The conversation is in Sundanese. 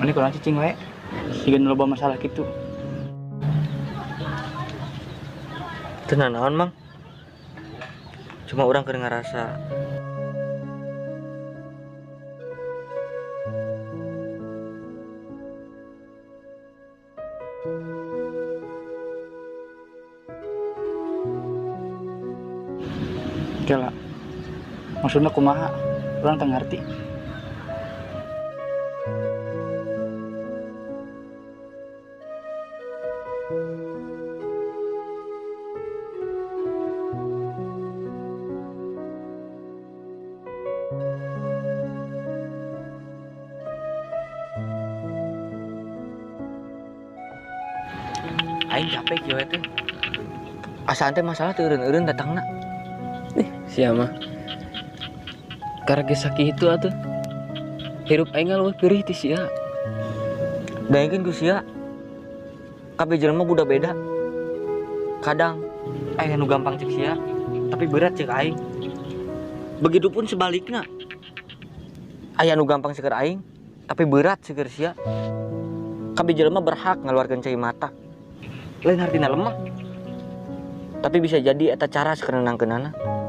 Maneh kunaon cicing wae? Siga nu loba masalah kitu. Teu nanaon, Mang. Cuma urang keur ngarasa Kela. Maksudna kumaha? Urang teu ngarti. Aing capek kieu teh. Asaan teh masalah teu eureun-eureun datangna. Ih, sia mah. Karena sakitu atuh. Hirup aing leuwih pirih ti sia. Bayangkeun ku sia. Kabeh jelema budak beda. Kadang aya nu gampang cek sia, tapi berat cek aing. Begitupun sebaliknya. Aya nu gampang cek aing, tapi berat cek sia. Kabeh jelema berhak ngaluarkeun cai mata. Lain artina lemah. Tapi bisa jadi eta cara sakeunangkeunana.